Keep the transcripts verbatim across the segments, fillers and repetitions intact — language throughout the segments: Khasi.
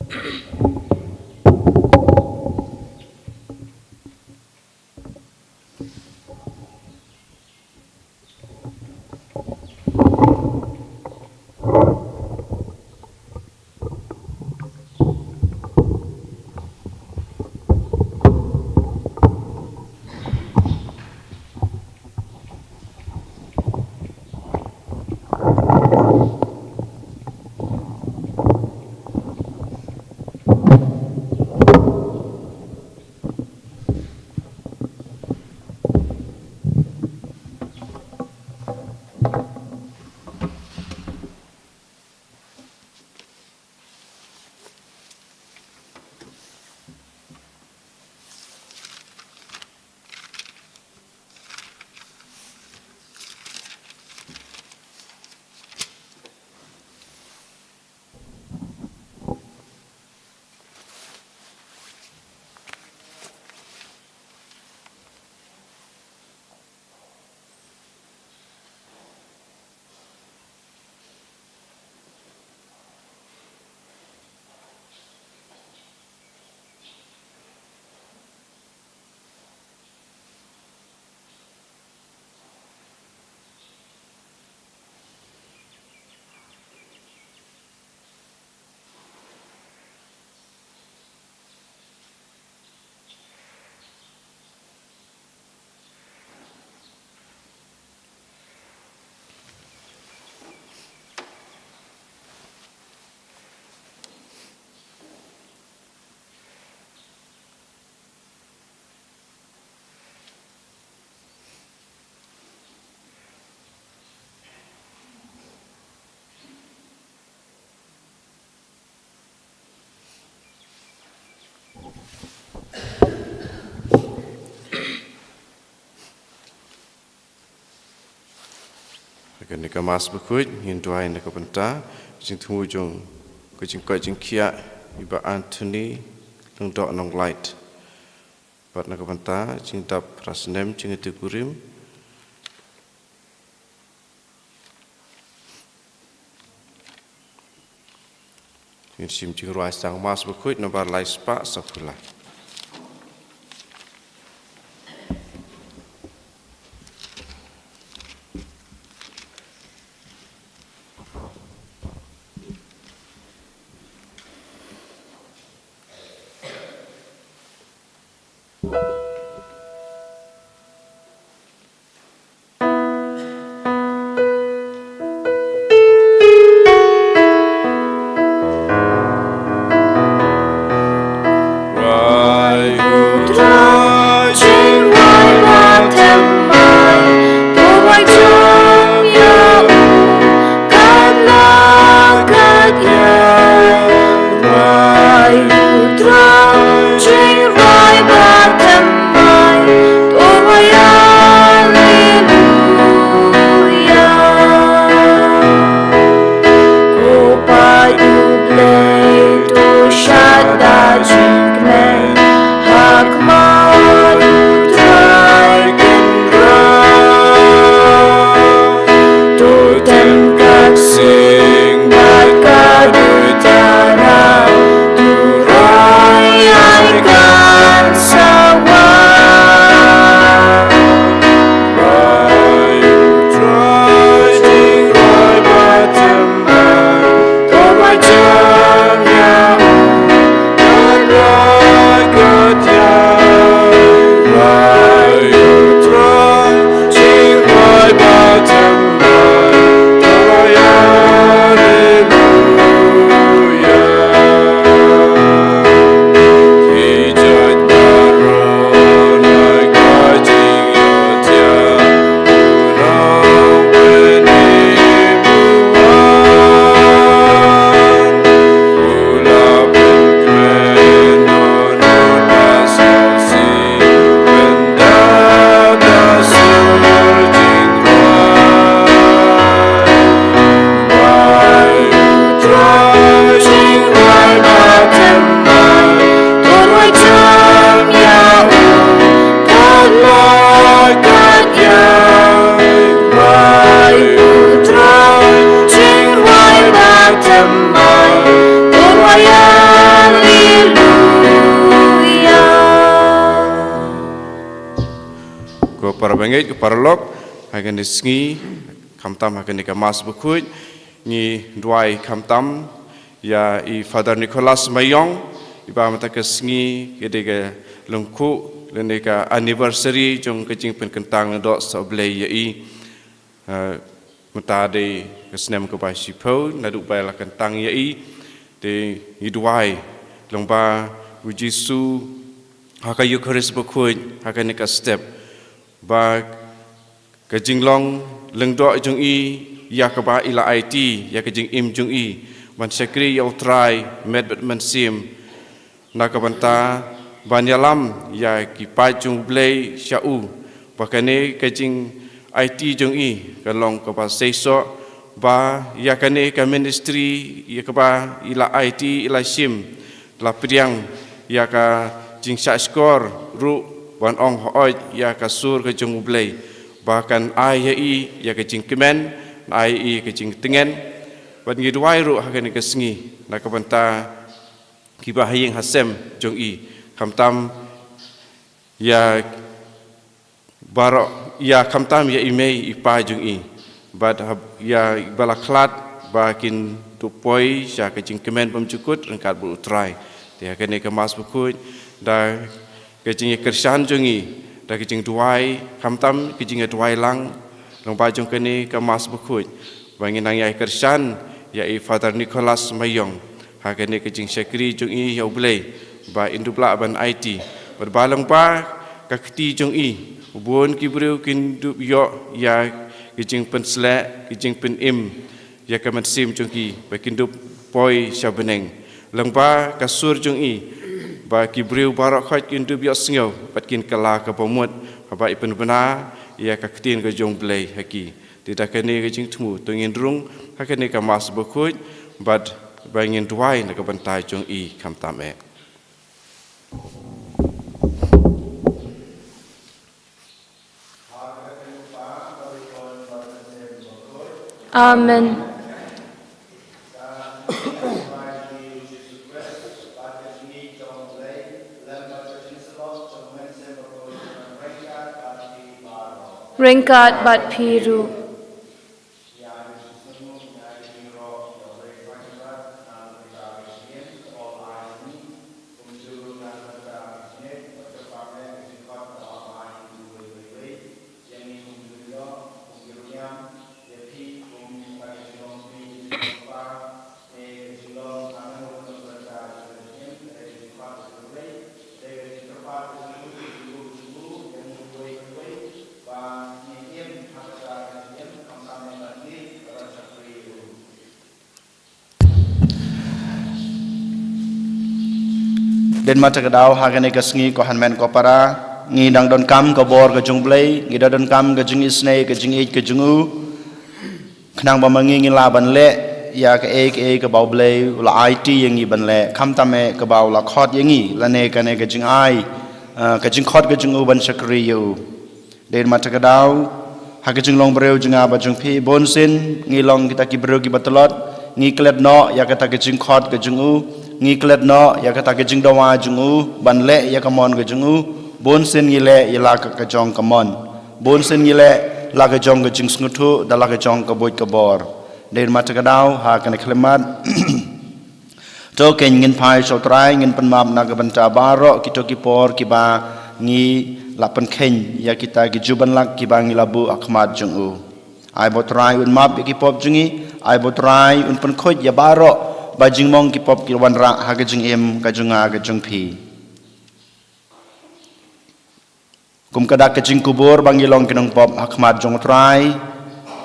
Ha kane ka Mass bakhuid ngin duwai na ka bynta jingthmu jong ka jingkoit jingkhiah i Bah Anthony Lyngdoh Nonglait. Bad na ka bynta jingdap phra snem jingïathuhkurim. Ngin shim jingrwai sang Mass bakhuid nombar lai spah saphew lai. Ko para bangeit, ko paralok, ha kane ka sngi, khamtam ha kane ka Mass Bakhuid, ngi duwai khamtam ïa i Father Nicholas Mayong, iba mynta ka sngi ka dei ka lyngkhuh lane ka anniversary jong ka jingpynkyntang lyngdoh sa U Blei ïa i. Eh, mynta dei ka snem kaba shiphew naduh ba la kyntang ïa i. Te ngi duwai lyngba U Jisu ha ka Eukharist Bakhuid ha kane ka step, ba ka jinglong lyngdoh jong i, ïa kaba i la aiti ïa ka jingim jong i ban shakri ïa U Trai met bad mynsiem, na ka bynta ban ïalam ïa ki paid jong U Blei sha u, ba kane ka jingaiti jong i kan long kaba seisoh, ba ïa kane ka ministry, ïa kaba i la aiti, i la shim, la pdiang ïa ka jingshahshkor ruh ban ong hooid ïa ka sur ka jong U Blei, ba kan ai ïa i ïa ka jingkmen, ai ïa i ka jingtngen. Bad ngi duwai ruh ha kane ka sngi na ka bynta kiba ha ïing ha sem jong i, khamtam ïa baroh, ïa khamtam ïa i mei i pa jong i, bad hab-, ïa ba la khlad ba kin tuh poi sha ka jingkmen bymjukut ryngkat bad U Trai. Te ha kane ka Mass Bakhuid, da ka jingïakyrshan jong i, da ka jingduwai, khamtam ka jingïaduwai lang lyngba jong kane ka Mass Bakhuid, ba ngin nang ïakyrshan ïa i Father Nicholas Mayong ha kane ka jingshakri jong i ïa U Blei, ba in dup lah ban aiti, bad ba lyngba ka kti jong i, bun ki briew kin dup ïoh ïa ka jingpynsleh, ka jingpynim ïa ka mynsiem jong ki, ba kin dup poi sha bneng. Lyngba ka sur jong i, ba ki briew baroh khoit kin dup ïohsngew bad kin kylla ka bamut haba i pynbna ïa ka ktien ka jong U Blei ha ki. Te da kane ka jingthmu to ngin rung ha kane ka Mass Bakhuid, bad ba ngin duwai na ka bynta jong i khamtam eh. Amen. Ryngkat bad phi ruh. Dei ma kata ka daw ha kane ka sngi ko hynmen ko para, ngi dang donkam ka bor ka jong U Blei, ngi dang donkam ka jingisynei ka jingïeit ka jong u. Khnang ba ma ngi ngin lah ban leh ïa kaei kaei kaba U Blei u la aiti ïa ngi ban leh, khamtam eh kaba u la khot ïa ngi, lane kane ka jingai, eh, ka jingkhot ka jong u ban shakri ïa u. Dei ma kata ka daw, ha ka jinglong briew jong nga bad jong phi, bunsien ngi long kita ki briew kiba tlot, ngi klet noh ïa kata ka jingkhot ka jong u, ngi klet noh ïa kata ka jingdawa jong u ban leh ïa ka mon ka jong u. Bunsien ngi leh ïa la ka, ka jong ka mon. Bunsien ngi leh la ka jong ka jingsngewthuh, da la ka jong ka buit ka bor. Dei ma kata ka daw, ha kane ka khyllipmat. To keiñ ngin phai sha U Trai, ngin pynmap na ka bynta baroh kito ki por kiba ngi la pynkheiñ ïa kita ki jubanlak kiba ngi la buh ha khmat jong u. Ai ba U Trai un map ïa ki pop jong ngi, ai ba U Trai un pynkhuid ïa baroh ba jingmong ki pop ki wanrah ha ka jingim ka jong nga ka jong phi. Kum ka dak ka jingkubur ba ngi long ki nongpop ha khmat jong U Trai,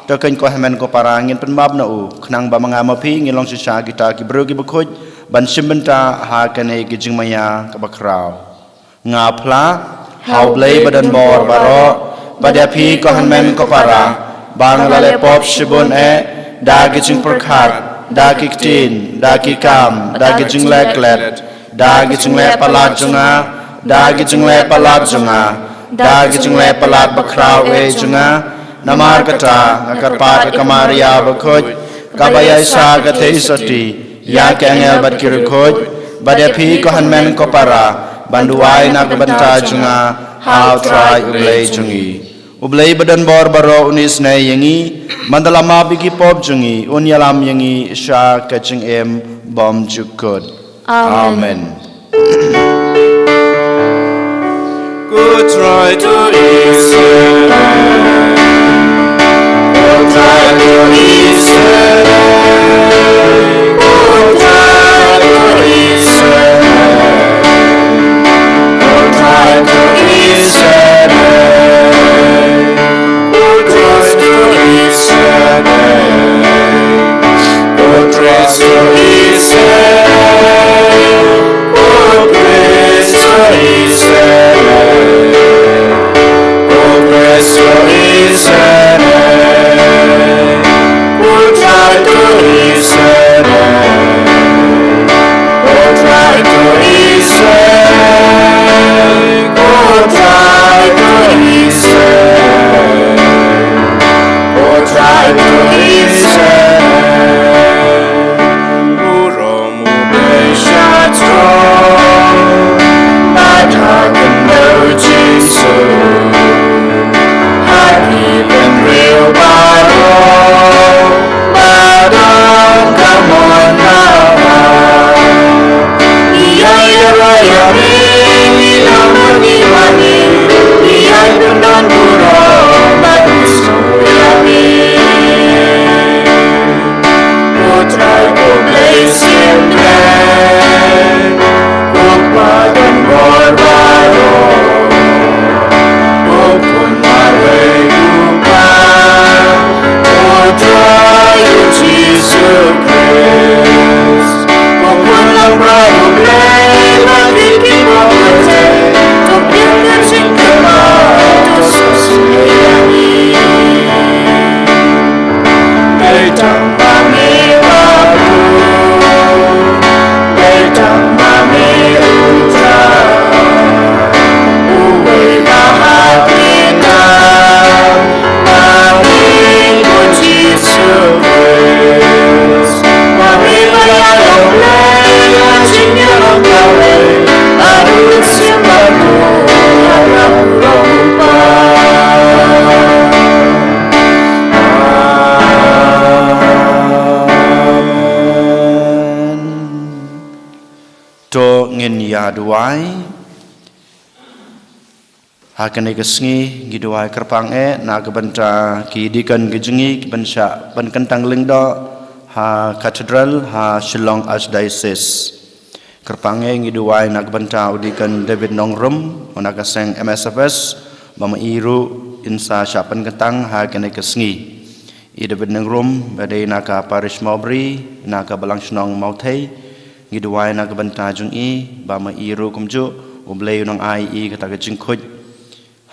to keiñ ko hynmen ko para ngin pynmap na u, khnang ba ma nga ma phi ngin long shisha kita ki briew kiba khuid ban shim bynta ha kane ka jingmaïa kaba khraw. Nga phla ha U Blei ba don bor baroh, bad ïa phi ko hynmen ko para, ba nga la leh pop shibun eh, da ki jingpyrkhat, da ki ktien, da ki kam, da ki jingleh klet, da ki jingleh palat jong nga, da ki jingleh palat jong nga, da ki jingleh palat bakhraw eh jong nga. Namar kata nga kyrpad ïa ka Maria bakhuid, kaba ïaishah ka theisotti ïa ki angel bad ki riewkhuid, bad ïa phi ko hynmen ko para, ban duwai na ka bynta jong nga ha U Trai U Blei jong ngi. U Blei ba don bor baroh un isynei ïa ngi, man da la map ïa ki pop jong ngi, un ïalam ïa ngi sha ka jingim bymjukut. Amen. Amen. To ngin ïa duwai. Ha kane ka sngi ngi duwai kyrpang eh na ka bynta ki deacon ki jong ngi ki ban shah pynkyntang lyngdoh ha Cathedral ha Shillong Archdiocese. Kyrpang eh ngi duwai na ka bynta u deacon David Nongrum, u na ka seng M S F S, ba ma i ruh in sa shah pynkyntang ha kane ka sngi. I David Nongrum, ba dei na ka parish Mawbri, na ka balang shnong Mawthei, ngi duwai na ka bynta jong i, ba ma i ruh kumjuh, u Blei un nang ai i kata ka jingkhuid,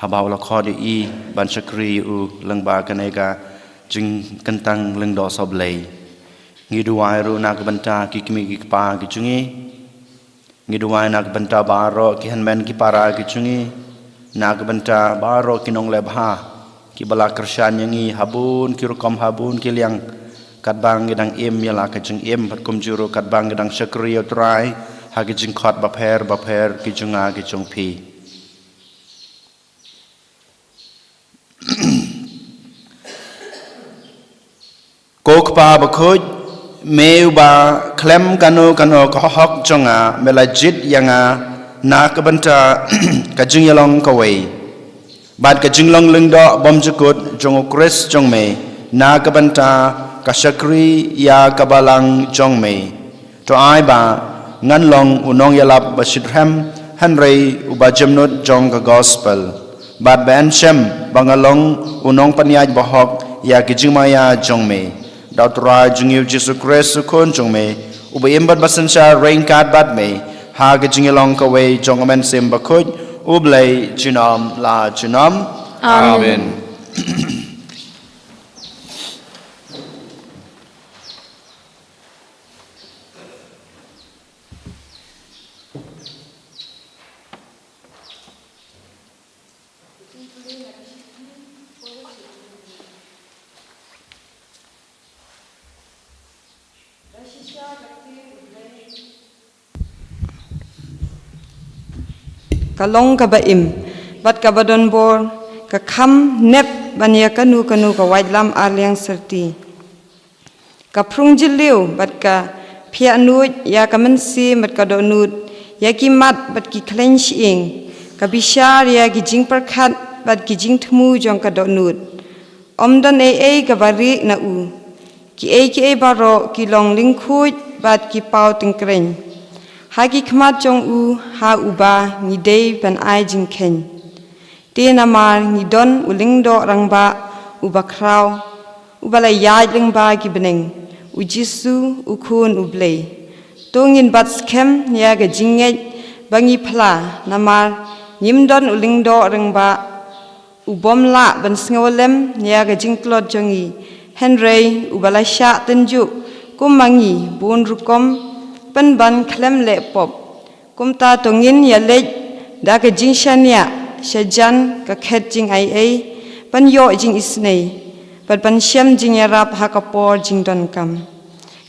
haba u la khot ïa i ban shakri ïa u lyngba kane ka jingkyntang lyngdoh sha u Blei. Ngi duwai ruh na ka bynta ki kmie ki kpa ki jong i. Ngi duwai na ka bynta baroh ki hynmen ki para ki jong i. Na ka bynta baroh ki nongleh bha kiba la kyrshan ïa ngi ha bun ki rukom ha bun ki liang. Katba ngi dang im ïa la ka jingim bad kumjuh ruh katba ngi dang shakri ïa u Trai ha ki jingkhot bapher bapher ki jong nga ki jong phi. Ko Kpa bakhuid, me uba khlem kano kano ka hok jong nga me la jied ïa nga na ka bynta ka jingïalong kawei bad ka jinglong lyngdoh bymjukut jong u Khrist jong me na ka bynta ka shakri ïa ka balang jong me. To ai ba ngan long u nongïalap ba shitrhem, hynrei uba jemnud jong ka gospel. Bad ba yn shem ba nga long u nongpynïaid bahok ïa ki jingmaïa jong me. Da u Trai jong ngi u Jisu Khrist u Khun jong me, uba im bad ba synshar ryngkat bad me ha ka jingïalong kawei jong u Mynsiem Bakhuid, U Blei junom la junom. Amen. Amen. Ka long kaba im bad kaba don bor, Ka kham nep ban ïa kano kano ka waitlam arliang syrti. Ka phrung jylliew bad ka phiah nuid ïa ka mynsiem bad ka dohnud, ïa ki mat bad ki khleiñ shyieng. Ka bishar ïa ki jingpyrkhat bad ki jingthmu jong ka dohnud. Ym don ei ei kaba rieh na u. Kiei kiei baroh ki long lyngkhuid bad ki paw tyngkreiñ ha ki khmat jong u, ha uba ngi dei ban ai jingkheiñ. Te namar ngi don u Lyngdoh Rangbah uba khraw, uba la ïaid lyngba ki bneng, u Jisu, u Khun u Blei. To ngin bat skhem ïa ka jingngeit ba ngi phla, namar ngim don u Lyngdoh Rangbah u bym lah ban sngewlem ïa ka jingtlot jong ngi, hynrei uba la shah tynjuh kum ma ngi bun rukom, pynban khlem leh pop. Kumta to ngin ïaleit da ka jingshaniah shajan ka khet jingaiei, ban ïoh jingisynei bad ban shem jingïarap ha ka por jingdonkam.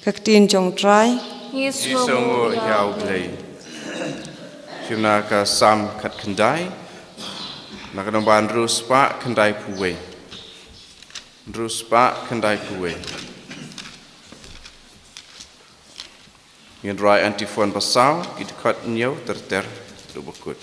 Ka ktien jong u Trai. Ngi sngewnguh ïa u Blei. Shim na ka Salm khatkhyndai, na ka namba hynriew spah khyndaiphew wei. Hynriew spah khyndaiphew wei. Ngin rwai antiphon ba saw, ki dkhot hynñiew ter ter, ruh ba kut.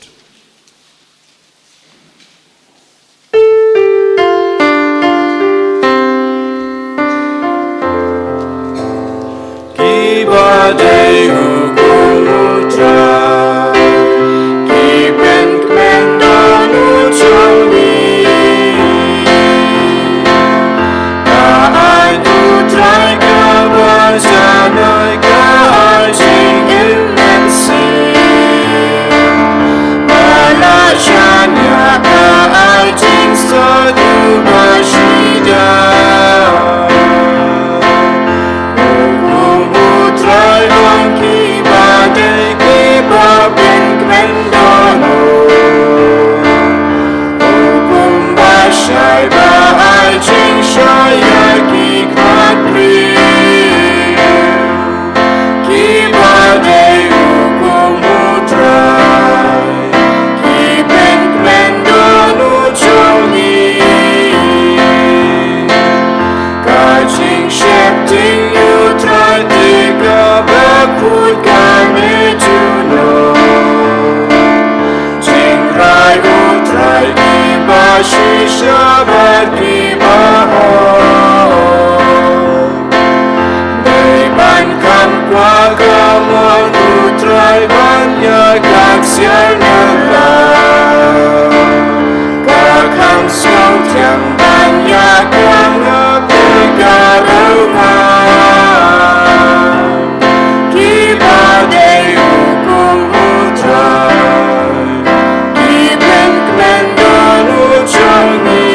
Kiba dei hukum u Trai, ki pynkmen don u jong ngi. Ka ai u Trai kaba janai, ka ai jingim mynsiem. Ba la shaniah, ka ai jingstad uba shida. Hukum u Trai long kiba dei, kiba pynkmen don u. Hukum ba shai, ba ai jingshai ïa ki khmat briew. Kiba dei hukum u Trai, ki pynkmen don u jong ngi. Ka jingsheptieng u Trai te kaba khuid kane junom. Jingrai u Trai kiba shisha bad kiba hok. Dei ban kham kwah ka mon u Trai ban ïa ka ksiar na la. Ka kham sngewthiang ban ïa ka ngap te ka rangap. Kiba dei hukum u Trai, ki pynkmen don u jong ngi.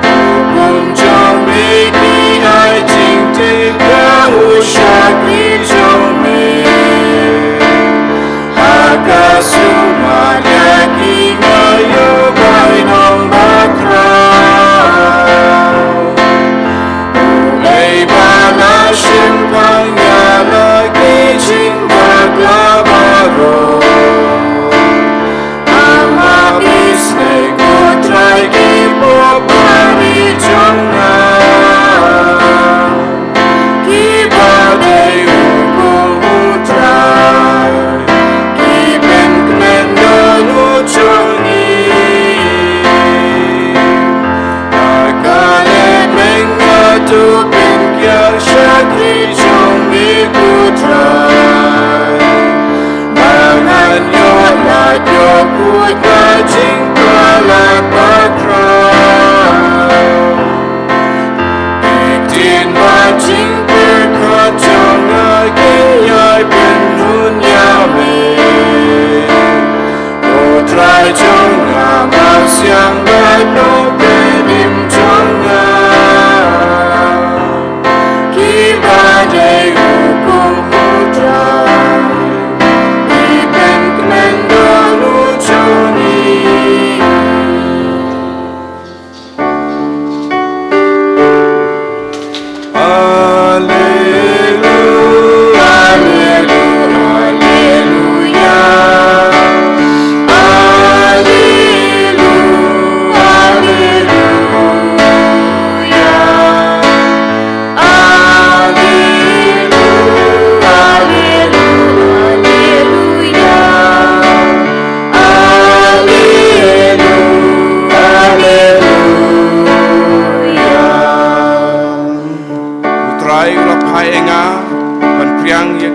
Hukum jong me ki ai jingtip ïa u shakri jong me.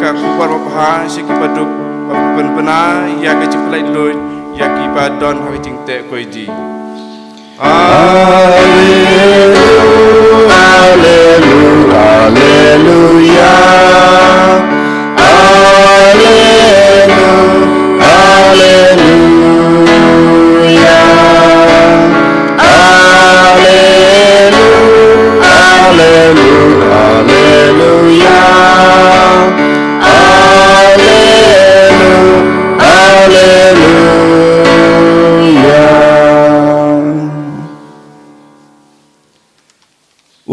ka khubor babha sha ki baduk, bad pynbna ïa ka jingpynlait luid ïa ki badon ha ka jingteh koidi. Alleluia, alleluia, alleluia, alleluia, alleluia, alleluia, alleluia.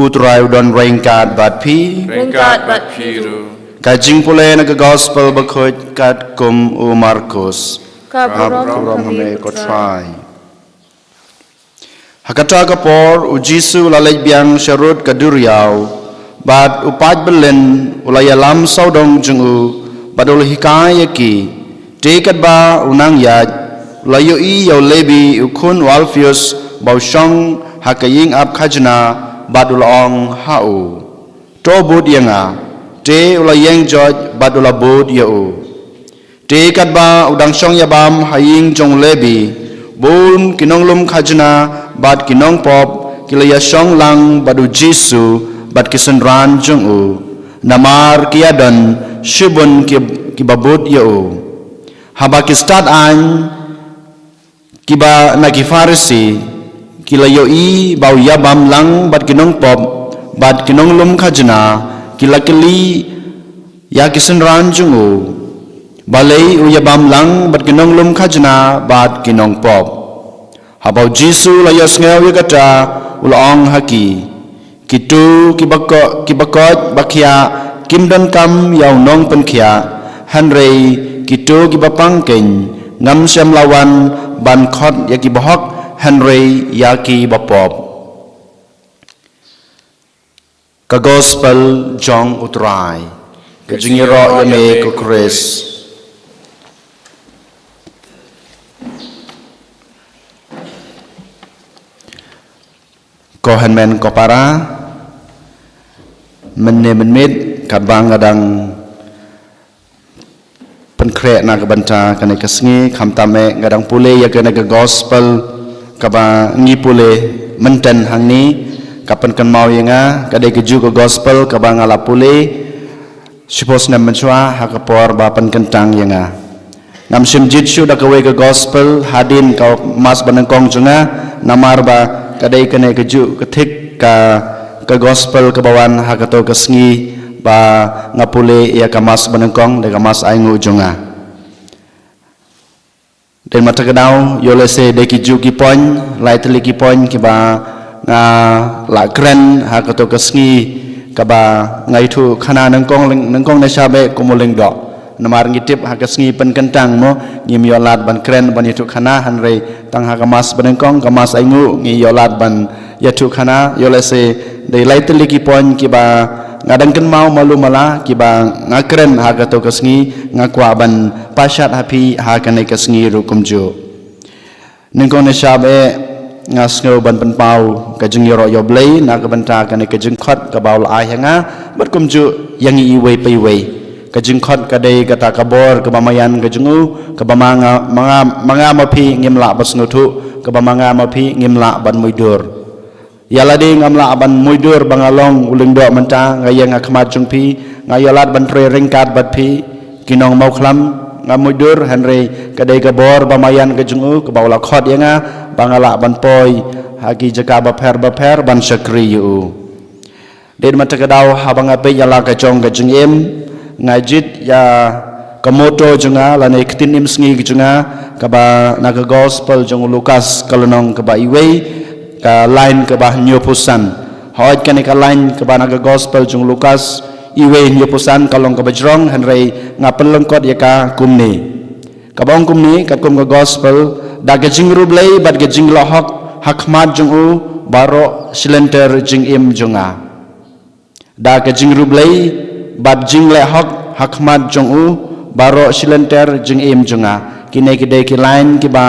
U Trai u don ryngkat bad phi. Ryngkat bad phi ruh. Ka jingpule na ka Gospel bakhuid katkum u Markus. Ka burom ha me ko Trai. Ha kata ka por u Jisu u la leit biang sharud ka duriaw, bad u paid byllien u la ïalam sawdong jong u, bad u la hikai ïa ki. Te katba u nang ïaid, u la ïohi ïa u Lebi u khun u Alpheus ba u shong ha ka ïing ap khajna, bad u la ong ha u, to bud ïa nga. Te u la ïeng joit bad u la bud ïa u. Te katba u dang shong ïabam ha ïing jong u Lebi, bun ki nonglum khajna bad ki nongpop ki la ïashong lang bad u Jisu bad ki synran jong u, namar ki ïadon shibun ki, kiba bud ïa u. Haba ki stad aiñ, kiba na ki Pharisi ki la ïohi ba u ïabam lang bad ki nongpop bad ki nonglum khajna, ki la kylli ïa ki synran jong u, balei u ïabam lang bad ki nonglum khajna bad ki nongpop. Haba u Jisu u la ïohsngew ïa kata, u la ong ha ki, kito kiba ko-, kiba koit ba khiah kim donkam ïa u nongpynkhiah, hynrei kito kiba pang kein. Ngam shym la wan ban khot ïa kiba hok, hynrei ïa kiba pop. Ka Gospel jong u Trai. Ka jingïaroh ïa me ko Khrist. Ko hynmen ko para, mynne mynmiet katba nga dang pynkhreh na ka bynta kane ka sngi, khamtam eh nga dang pule ïa kane ka Gospel kaba ngi pule mynta hangne, ka pynkynmaw ïa nga ka dei kajuh ka Gospel kaba nga la pule shiphew snem mynshuwa ha ka por ba pynkyntang ïa nga. Ngam shym jied shuh da kawei ka Gospel hadien ka Mass banyngkong jong nga, namar ba ka dei kane kajuh ka thik ka, ka Gospel kaba wan ha kato ka sngi ba nga pule ïa ka Mass banyngkong, da ka Mass ainguh jong nga. Dei mynta ka daw, ïoh lehse dei kijuh ki point, lai tylli ki point kiba nga la kren ha kato ka sngi kaba nga ïathuh khana nyngkong, nyngkong ne sha beh kum u lyngdoh. Namar ngi tip ha ka sngi pynkyntang mo, ngim ïoh lad ban kren ban ïathuh khana, hynrei tang ha ka Mass banyngkong, ka Mass ainguh ngi ïoh lad ban ïathuh khana. Ïoh lehse dei lai tylli ki point kiba nga dang kynmaw malu mala kiba nga kren ha kato ka sngi, nga kwah ban pashat ha phi ha kane ka sngi ruh kumjuh. Nyngkong ne sha beh nga sngew ban pynpaw ka jingïaroh ïa u Blei na ka bynta kane ka jingkhot kaba u la ai ha nga, bad kumjuh ïa ngi iwei pa iwei. Ka jingkhot ka dei kata ka bor kaba maïan ka jong u, kaba ma nga, ma nga, ma nga ma phi ngim lah ban sngewthuh, kaba ma nga ma phi ngim lah ban muidur. Ïa lade ngam lah ban muidur ba nga long u lyngdoh mynta, nga ïeng ha khmat jong phi, nga ïoh lad ban trei ryngkat bad phi, ki nongmawkhlam, ngam muidur, hynrei ka dei ka bor ba maïan ka jong u kaba u la khot ïa nga ba nga lah ban poi ha ki jaka bapher bapher ban shakri ïa u. Dei mynta ka daw haba nga peit ïa la ka jong ka jingim, nga jied ïa ka motto jong nga lane ka ktien im sngi ka jong nga, kaba na ka Gospel jong u Lukas ka lynnong kaba iwei, ka line kaba hynñiewphew san. Hooid, kane ka line kaba na ka Gospel jong u Lukas iwei hynñiewphew san ka long kaba jrong, hynrei nga pynlyngkot ïa ka kumne. Kaba ong kumne katkum ka Gospel, da ka jingriewblei bad ka jingleh hok ha khmat jong u baroh shi lynter jingim jong nga. Da ka jingriewblei bad jingleh hok ha khmat jong u baroh shi lynter jingim jong nga. Kine ki dei ki line kiba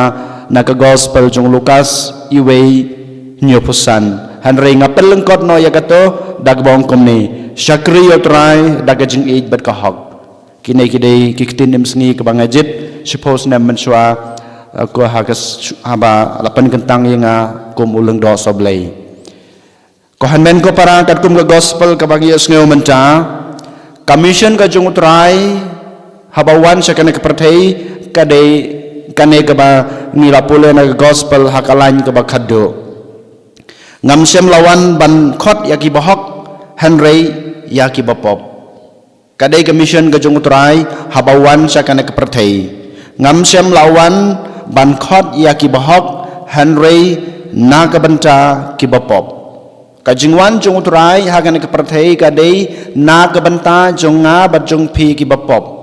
na ka Gospel jong u Lukas iwei hynñiewphew san. Hynrei nga pynlyngkot noh ïa kato da kaba ong kumne, shakri ïa u Trai da ka jingïeit bad ka hok. Kine ki dei ki ktien im sngi kaba nga jied shiphew snem mynshuwa, eh, ko ha ka s-, haba la pynkyntang ïa nga kum u lyngdoh sohblei. Ko hynmen ko para, katkum ka gospel kaba ngi ïohsngew mynta, ka mission ka jong U Trai haba wan sha kane ka pyrthei ka dei kane kaba ngi la pule na ka gospel ha ka lain kaba khatduh. Ngam shym la wan ban khot ïa ki bahok, hynrei ïa ki bapop. Ka dei ka mission ka jong U Trai haba wan sha kane ka pyrthei. Ngam shym la wan ban khot ïa ki bahok, hynrei na ka bynta ki bapop. Ka jingwan jong U Trai ha kane ka pyrthei ka dei na ka bynta jong nga bad jong phi ki bapop.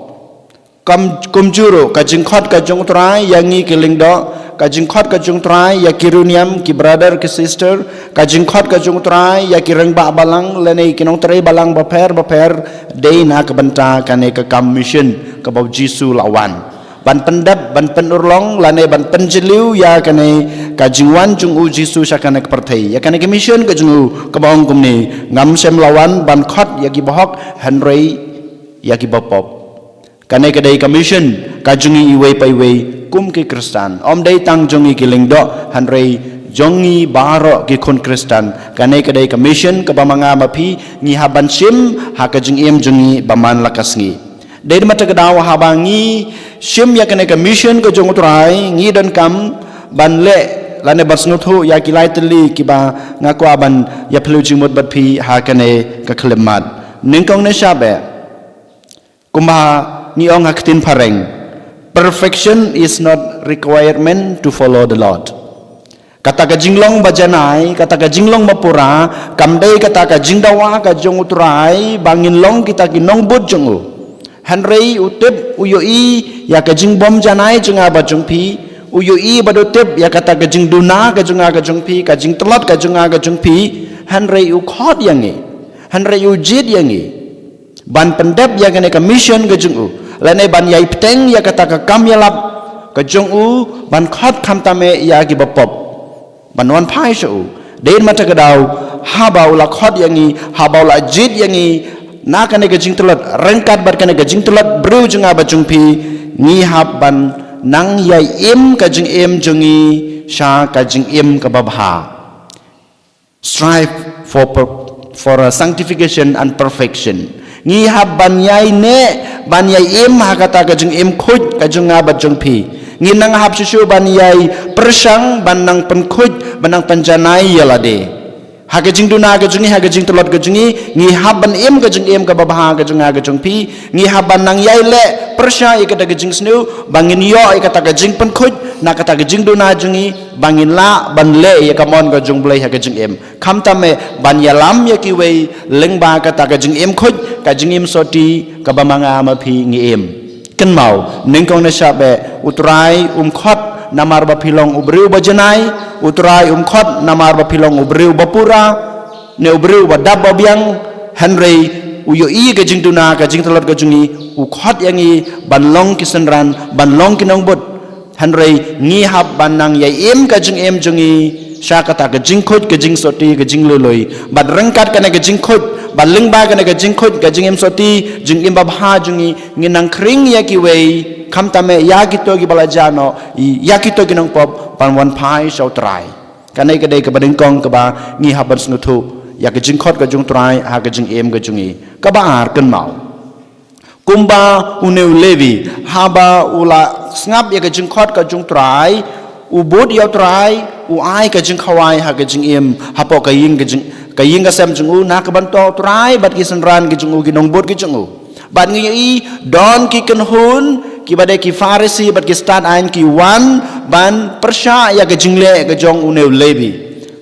Kum, kumjuh ruh ka jingkhot ka jong U Trai ïa ngi ki lyngdoh, ka jingkhot ka jong U Trai ïa ki riewniam, ki brother, ki sister, ka jingkhot ka jong U Trai ïa ki rangbah balang lane ki nongtrei balang bapher bapher, dei na ka bynta kane ka kam mission kaba U Jisu la wan ban pyndep, ban pynurlong lane ban pynjylliew ïa kane ka jingwan jong U Jisu sha kane ka pyrthei. Ïa kane ka mission ka jong u kaba ong kumne: Ngam shym la wan ban khot ïa ki bahok, hynrei ïa ki bapop. Kane ka dei ka mission ka jong ngi iwei pa iwei kum ki Khristan. Ym dei tang jong ngi ki lyngdoh, hynrei jong ngi baroh ki khun Khristan. Kane ka dei ka mission kaba ma nga ma phi ngi hap ban shim ha ka jingim jong ngi ba man la ka sngi. Dei na kata ka daw haba ngi shim ïa kane ka mission ka jong U Trai, ngi donkam ban leh lane ban sngewthuh ïa ki lai tylli kiba nga kwah ban ïa phylliew jingmut bad phi ha kane ka khyllipmat. Nyngkong nyngshap eh, kumba ngi ong ha ka ktien phareng, perfection is not requirement to follow the Lord. Kata ka jinglong ba janai, kata ka jinglong ba pura, kam dei kata ka jingdawa ka jong U Trai ba ngin long kita ki nongbud jong u. Hynrei u tip, u ïohi ïa ka jingbym janai jong nga bad jong phi, u ïohi bad u tip ïa kata ka jingduna ka jong nga ka jong phi, ka jingtlot ka jong nga ka jong phi, hynrei u khot ïa ngi, hynrei u jied ïa ngi ban pyndep ïa kane ka mission ka jong u, lane ban ïai bteng ïa kata ka kam ïalap ka jong u, ban khot khamtam eh ïa ki bapop ban wan phai sha u. Dei na kata ka daw haba u la khot ïa ngi, haba u la jied ïa ngi na kane ka jingtlot, ryngkat bad kane ka jingtlot briew jong nga bad jong phi, ngi hap ban nang ïai im ka jingim jong ngi sha ka jingim kaba bha. Strive for per-, for a sanctification and perfection. Ngi hap ban ïai neh, ban ïai im ha kata ka jingim khuid ka jong nga bad jong phi. Ngin nang hap shuh shuh ban ïai pyrshang, ban nang pynkhuid, ban nang pynjanai ïa lade. Ha ka jingduna ka jong ngi, ha ka jingtlot ka jong ngi, ngi hap ban im ka jingim kaba bha ka jong nga ka jong phi. Ngi hap ban nang ïai leh pyrshah ïa kata ka jingsniew ba ngin ïoh ïa kata ka jingpynkhuid na kata ka jingduna jong ngi, ba ngin lah ban leh ïa ka mon ka jong U Blei ha ka jingim. Khamtam eh ban ïalam ïa kiwei lyngba kata ka jingim khuid, ka jingim sotti kaba ma nga ma phi ngi im. Kynmaw, nyngkong nyngshap eh, U Trai um khot namar ba phi long u briew ba janai, U Trai um khot namar ba phi long u briew ba pura, ne u briew ba dap ba biang, hynrei u ïohi ka jingduna ka jingtlot ka jong ngi, u khot ïa ngi ban long ki synran, ban long ki nongbud. Hynrei ngi hap ban nang ïai im ka jingim jong ngi sha kata ka jingkhuid, ka jingsotti, ka jinglui lui. Bad ryngkat kane ka jingkhuid, bad lyngba kane ka jingkhuid, ka jingim sotti, jingim babha jong ngi, ngin nang khring ïa kiwei, khamtam eh ïa kito kiba la jah noh, ïa kito ki nongpop, ban wan phai sha U Trai. Kane ka dei kaba nyngkong kaba ngi hap ban sngewthuh ïa ka jingkhot ka jong U Trai ha ka jingim ka jong ngi. Kaba ar, kynmaw, kumba une u Levi, haba u la sngap ïa ka jingkhot ka jong U Trai, u bud ïa U Trai, u ai ka jingkhawai ha ka jingim, hapoh ka ïing ka jing, ka ïing ka sem jong u, na ka bynta U Trai bad ki synran ki jong u, ki nongbud ki jong u. Bad ngi ïohi don ki kynhun kiba dei ki Pharisi bad ki stad aiñ ki wan ban pyrshah ïa ka jingleh ka jong une u Levi.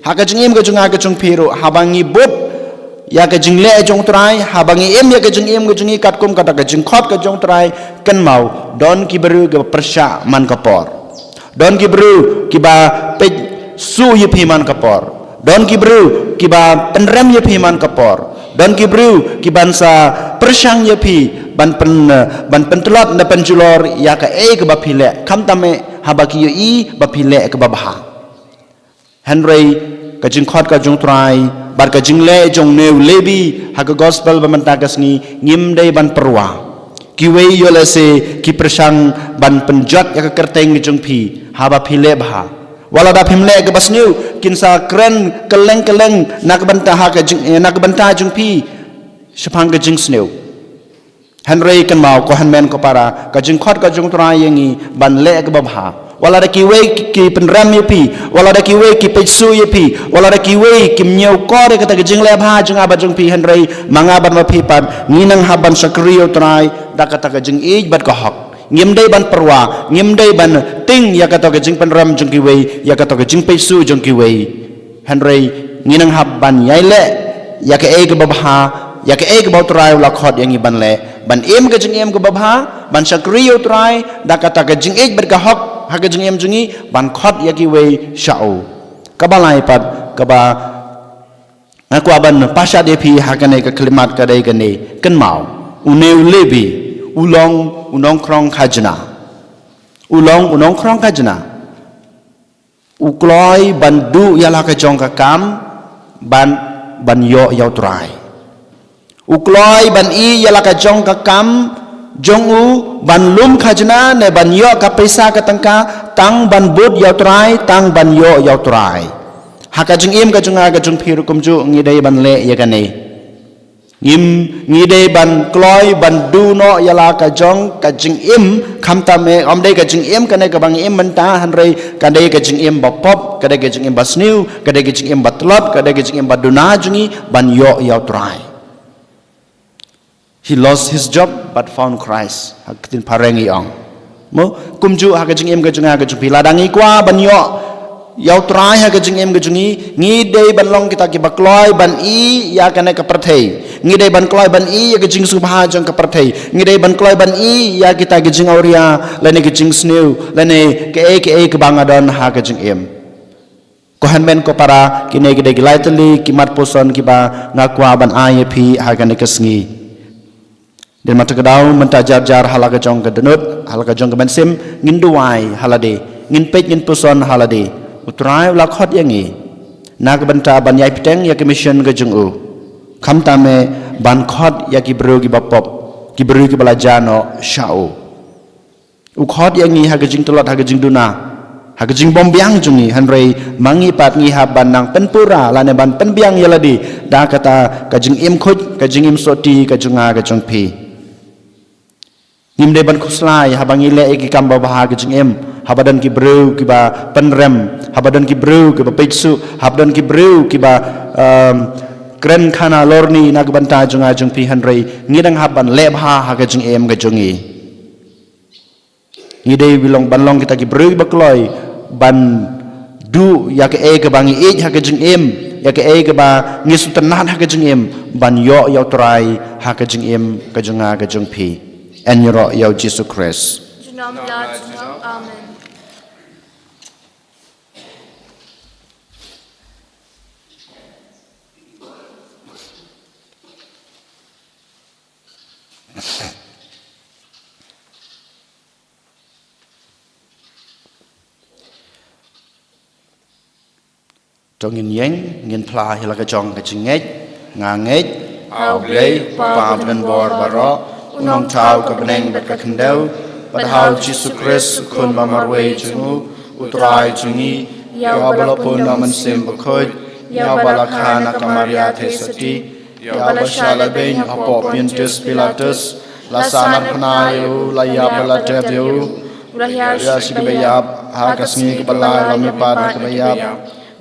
Ha ka jingim ka jong nga ka jong phi ruh, haba ngi bud ïa ka jingleh jong U Trai, haba ngi im ïa ka jingim ka jong ngi katkum kata ka jingkhot ka jong U Trai, kynmaw, don ki briew kiba pyrshah man ka por. Don ki briew kiba peit suh ïa phi man ka por. Don ki briew kiba pynrem ïa phi man ka por. Don ki briew kiban sa pyrshang ïa phi ban pyn, ban pyntlot ne pynjulor ïa kaei kaba phi leh, khamtam eh haba ki ïohi ba phi leh kaba bha. Hynrei ka jingkhot ka jong U Trai bad ka jingleh jong une u Levi ha ka gospel ba mynta ka sngi ngim dei ban pyrwa. Kiwei ïoh lehse ki pyrshang ban pynjot ïa ka kyrteng ka jong phi haba phi leh bha. Wat lada phim leh kaba sniew, kin sa kren kylleng kylleng na ka bynta ha ka jing, eh, na ka bynta jong phi shaphang ka jingsniew. Hynrei kynmaw ko hynmen ko para, ka jingkhot ka jong U Trai ïa ngi ban leh kaba bha. Wat lada kiwei ki, ki pynrem ïa phi, wat lada kiwei ki peit shuh ïa phi, wat lada kiwei kim ñiewkor ïa kata ka jingleh bha jong nga bad jong phi, hynrei ma nga bad ma phi pat ngi nang hap ban shakri ïa U Trai da kata ka jingïeit bad ka hok. Ngim dei ban pyrwa, ngim dei ban tieng ïa kata ka jingpynrem jong kiwei, ïa kata ka jingpeit shuh jong kiwei. Hynrei ngi nang hap ban ïai leh ïa kaei kaba bha, ïa kaei kaba U Trai u la khot ïa ngi ban leh, ban im ka jingim kaba bha, ban shakri ïa U Trai da kata ka jingïeit bad ka hok ha ka jingim jong ngi, ban khot ïa kiwei sha u. Kaba lai pat kaba nga kwah ban pashat ïa phi ha kane ka khyllipmat ka dei kane, kynmaw, une u Lebi u long u nongkhrong khajna. U long u nongkhrong khajna. U kloi ban duh ïa la ka jong ka kam ban, ban ïoh ïa U Trai. U kloi ban ïeh ïa la ka jong ka kam jong u ban lum khajna ne ban ïoh ka pisa ka tyngka tang ban bud ïa U Trai, tang ban ïoh ïa U Trai. Ha ka jingim ka jong nga ka jong phi ruh kumjuh ngi dei ban leh ïa kane. Ngim, ngi dei ban kloi ban duh noh ïa la ka jong ka jingim, khamtam eh ym dei ka jingim kane kaba ngi im mynta, hynrei ka dei ka jingim ba pop, ka dei ka jingim ba sniew, ka dei ka jingim ba tlot, ka dei ka jingim ba duna jong ngi ban ïoh ïa U Trai. He lost his job but found Christ. Ha ka ktien phareng i ong. Mo, kumjuh ha ka jingim ka jong nga ka jong phi, lada ngi kwah ban ïoh ïa U Trai ha ka jingim ka jong ngi, ngi dei ban long kita kiba kloi ban ïeh ïa kane ka pyrthei. Ngi dei ban kloi ban ïeh ïa ka jingsngewbha jong ka pyrthei. Ngi dei ban kloi ban ïeh ïa kita ki jingawria lane ki jingsniew lane kaei kaei kaba nga don ha ka jingim. Ko hynmen ko para, kine ki dei ki lai tylli ki mat puson kiba nga kwah ban ai ïa phi ha kane ka sngi. Dei ma kata ka daw mynta jar jar ha la ka jong ka dohnud, ha la ka jong ka mynsiem, ngin duwai ha lade, ngin peit ngin puson ha lade. U Trai u la khot ïa ngi na ka bynta ban ïai bteng ïa ka mission ka jong u. Khamtam eh ban khot ïa ki briew kiba pop, ki briew kiba la jah noh sha u. U khot ïa ngi ha ka jingtlot, ha ka jingduna, ha ka jingbymbiang jong ngi, hynrei ma ngi pat ngi hap ban nang pynpura lane ban pynbiang ïa lade da kata ka jingim khuid, ka jingim sotti ka jong nga ka jong phi. Ngim dei ban khuslai haba ngi leh ïa ki kam babha ha ka jingim, haba don ki briew kiba pynrem, haba don ki briew kiba peit shuh, haba don ki briew kiba, um, kren khana lorni na ka bynta jong nga jong phi, hynrei ngi dang hap ban leh bha ha ka jingim ka jong ngi. Ngi dei ban long, ban long kita ki briew ba kloi ban duh ïa kaei kaba ngi ïeit ha ka jingim, ïa kaei kaba ngi sngewtynnat ha ka jingim, ban ïoh ïa U Trai ha ka jingim ka jong nga ka jong phi. Yn ïaroh ïa U Jisu Khrist. Junom la junom. Amen. To ngin ïeng, ngin phla ïa la ka jong ka jingngeit. Nga ngeit ha U Blei, U Kpa badonbor baroh, U Nongthaw ka bneng bad ka khyndew, bad ha U Jisu Khrist, U Khun ba marwei jong u, U Trai jong ngi, ïa uba la pun na u Mynsiem Bakhuid, ïa uba la kha na ka Maria Theisotti, ïa uba la shah lehbeiñ hapoh Pontius Pilatus, la sahnarphna ïa u, la ïap bad la dep ïa u, u la hiar sha kiba ïap, ha ka sngi kaba lai u la mihpat na kiba ïap,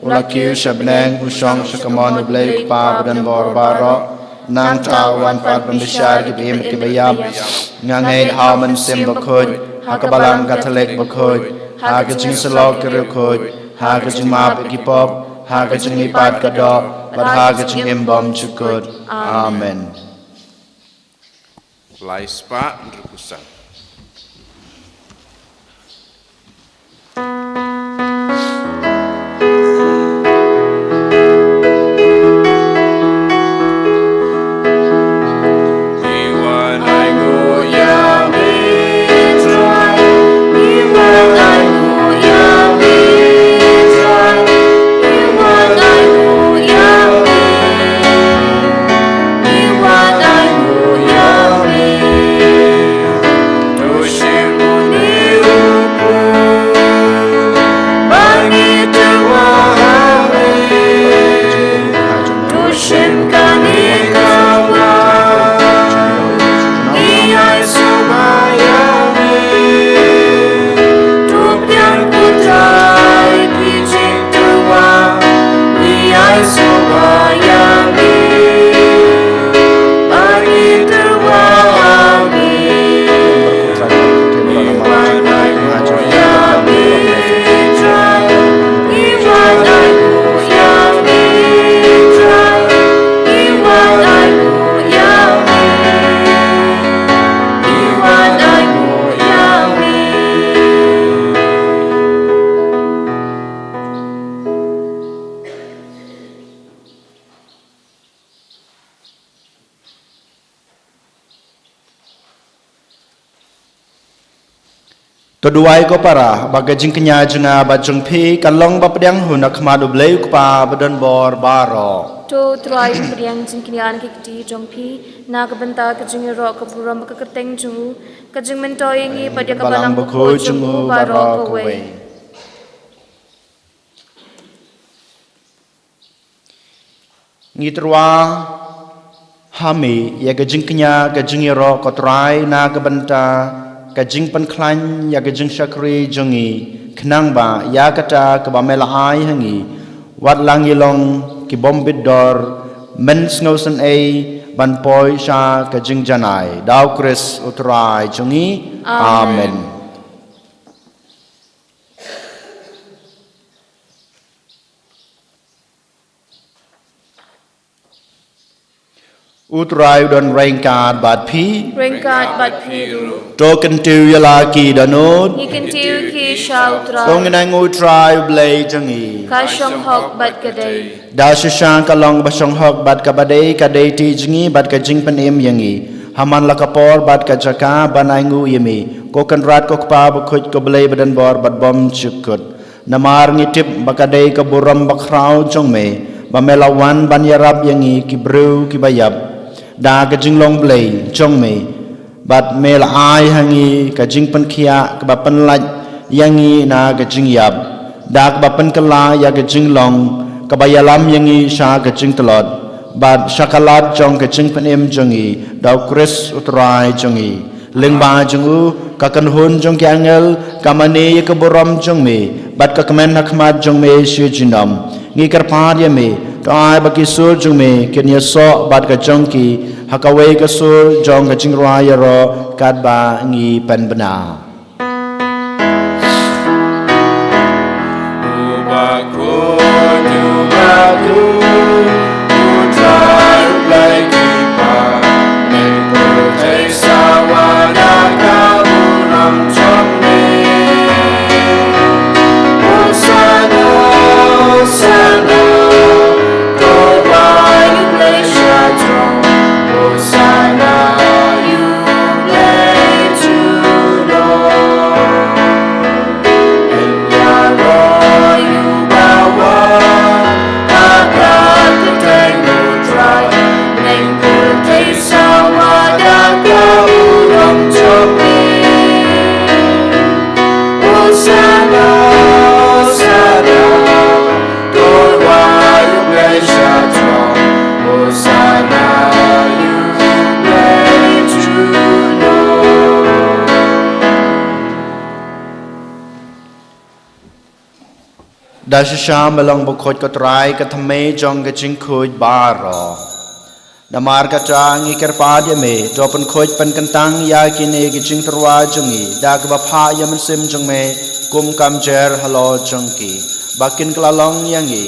u la kiew sha bneng, u shong sha kamon U Blei U Kpa badonbor baroh. Nangta u wan pat ban bishar kiba im kiba ïap. Nga ngeit ha u Mynsiem Bakhuid, ha ka Balang Katholik bakhuid, ha ka jingïasyllok ki riewkhuid, ha ka jingmap ïa ki pop, ha ka jingmihpat ka doh, bad ha ka jingim bymjukut. Amen. Lai spah hynriewphew san. To duwai ko para, ba ka jingkñia jong nga bad jong phi kan long ba pdiang hun ha khmat U Blei U Kpa badonbor baroh. To Trai, pdiang jingkñia na ki kti jong phi na ka bynta ka jingïaroh ka burom bad ka kyrteng jong u, ka jingmyntoi ïa ngi bad ïa ka balang bakhuid jong u baroh kawei. Ngi tyrwa ha me ïa ka jingkñia ka jingïaroh ko Trai na ka bynta ka jingpynkhlaiñ ïa ka jingshakri jong ngi, khnang ba ïa kata kaba me la ai ha ngi, wat la ngi long ki bym bit dor, men sngewsynei ban poi sha ka jingjanai. Da U Khrist U Trai jong ngi. Amen. Amen. U Trai u don ryngkat bad phi. Ryngkat bad phi ruh. To kyntiew ïa la ki dohnud. Ngi kyntiew ïa ki sha U Trai. To ngin ai nguh U Trai U Blei jong ngi. Ka shong hok bad ka dei. Da shisha ka long ba shong hok bad kaba dei, ka dei ti jong ngi bad ka jingpynim ïa ngi. Ha man la ka por bad ka jaka ban ai nguh ïa me, ko Kynrad ko Kpa bakhuid ko Blei badonbor bad bymjukut. Namar ngi tip ba ka dei ka burom bakhraw jong me ba me la wan ban ïarap ïa ngi ki briew kiba ïap da ka jinglong Blei jong me, bad me la ai ha ngi ka jingpynkhiah kaba pynlait ïa ngi na ka jingïap, da kaba pynkylla ïa ka jinglong kaba ïalam ïa ngi sha ka jingtlot bad sha ka lad jong ka jingpynim jong ngi, da U Khrist U Trai jong ngi. Lyngba jong u, ka kynhun jong ki angel ka mane ïa ka burom jong me, bad ka kmen ha khmat jong me shi junom. Ngi kyrpad ïa me, to ai ba ki sur jong me kin ïasoh bad ka jong ki ha kawei ka sur jong ka jingrwai ïaroh katba ngi pynbna. Da shisha me long bakhuid ko Trai, ka thymmei jong ka jingkhuid baroh. Namar kata ngi kyrpad ïa me, to pynkhuid pynkyntang ïa kine ki jingtyrwa jong ngi da kaba phah ïa u Mynsiem jong me kum ka mjer halor jong ki, ba kin kylla long ïa ngi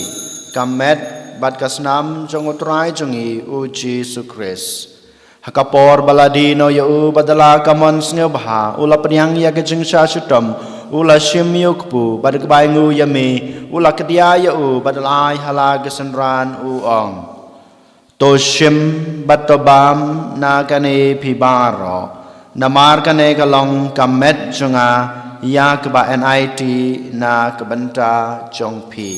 ka met bad ka snam jong u Trai jong ngi u Jisu Khrist. Ha ka por ba la die noh ïa u bad da la ka mon sngewbha, u la pdiang ïa ka jingshah shitom, u la shim ïa u kpu, bad da kaba ainguh ïa me, u la kdiah ïa u bad da la ai ha la ki synran, u ong: To shim bad to bam na kane phi baroh, namar kane ka long ka met jong nga, ïa kaba enai ti na ka bynta jong phi.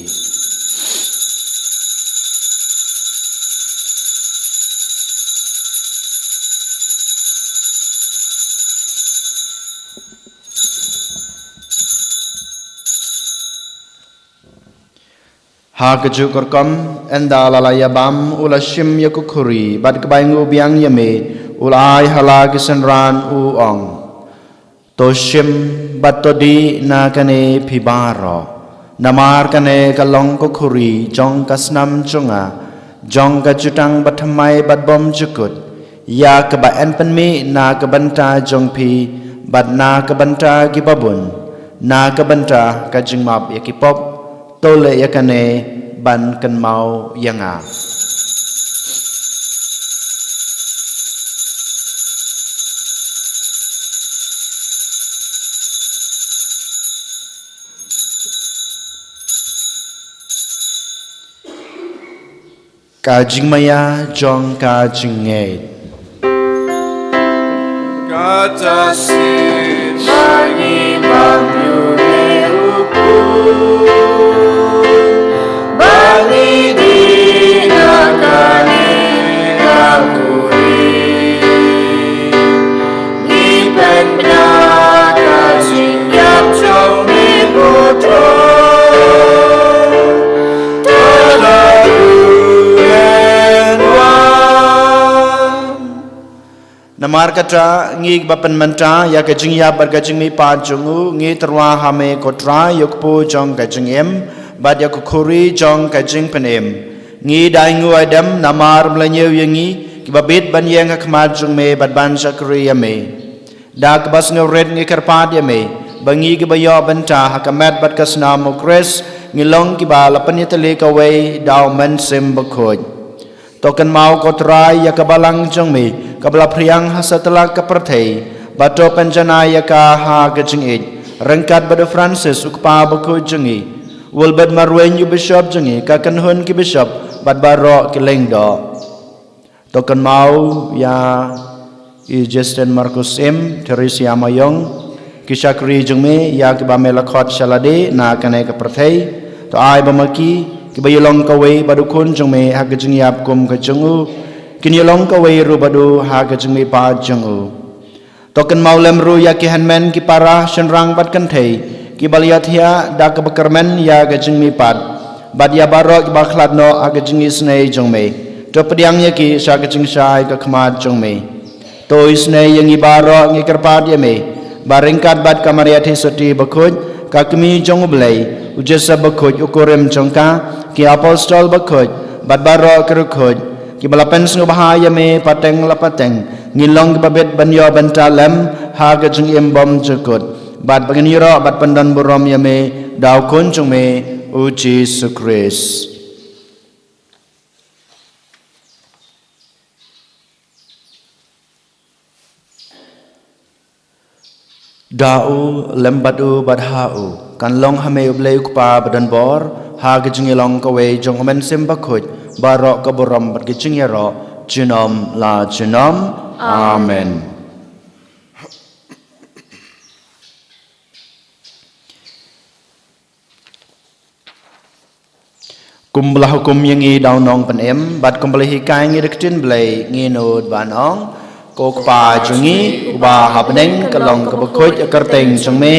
Ha kajuh ka rukom, ynda la la ïa bam, u la shim ïa ka khuri, bad kaba ainguh biang ïa me, u la ai ha la ki synran, u ong: To shim bad to dih na kane phi baroh, Namar kane ka long ka khuri jong ka snam jong nga, jong ka jutang bathymmai bad bymjukut, ïa kaba yn pynmih na ka bynta jong phi bad na ka bynta kiba bun, na ka bynta ka jingmap ïa ki pop. To leh ïa kane ban kynmaw ïa nga. Ka jingmaïa jong ka jingngeit. Kata shisha ngi bam ïa u Trai, ba ngi dih na kane ka khuri. Ngi pynbna ka jingïap jong me, ko Trai, tang da u Trai un wan. Namar kata, ngi kiba pynmynta ïa ka jingïap bad ka jingmihpat jong u, ngi tyrwa ha me ko Trai, ïa u kpu jong ka jingim bad ïa ka khuri jong ka jingpynim. Ngi da ainguh aidem namar me la ñiew ïa ngi kiba bit ban ïeng ha khmat jong me bad ban shakri ïa me. Da kaba sngewrit ngi kyrpad ïa me ba ngi kiba ïoh bynta ha ka met bad ka snam u Khrist, ngi long kiba la pynïatylli kawei da u Mynsiem Bakhuid. To kynmaw ko Trai ïa ka balang jong me kaba la phriang ha satlak ka pyrthei, bad to pynjanai ïa ka ha ka jingïeit ryngkat bad u Francis u kpa bakhuid jong ngi, u Wilbert Marwein u bishop jong ngi, ka kynhun ki bishop bad baroh ki lyngdoh. To kynmaw ïa i Justin Marcus Im, Theresia Mayong, ki shakri jong me ïa kiba me la khot sha lade na kane ka pyrthei. To ai ba ma ki kiba ïalong kawei bad u Khun jong me ha ka jingïap kum ka jong u, kin ïalong kawei ruh bad u ha ka jingmihpat jong u. To kynmaw lem ruh ïa ki hynmen ki para shynrang bad kynthei kiba la ïathiah da kaba kyrmen ïa ka jingmihpat, bad ïa baroh kiba khlad noh ha ka jingisynei jong me. To pdiang ïa ki sha ka jingshai ka khmat jong me. To isynei ïa ngi baroh, ngi kyrpad ïa me ba ryngkat bad ka Maria Theisotti bakhuid, ka kmie jong u Blei, u Joseph bakhuid u kurim jong ka, ki apostol bakhuid bad baroh ki riewkhuid kiba la pynsngewbha ïa me pateng la pateng, ngin long kiba bit ban ïoh bynta lem ha ka jingim bymjukut, bad ba ngin ïaroh bad pyndonburom ïa me da u Khun jong me, u Jisu Khrist. Da u, lem bad u, bad ha u, kan long ha me u Blei u Kpa badonbor, ha ka jingïalong kawei jong u Mynsiem Bakhuid, baroh ka burom bad ka jingïaroh junom la junom. Amen. Amen. Kumba la hukum ïa ngi da u Nongpynim, bad kumba la hikai ngi da ka ktien Blei, ngi nud ban ong: Ko Kpa jong ngi uba ha bneng, ka long kaba khuid ka kyrteng jong me,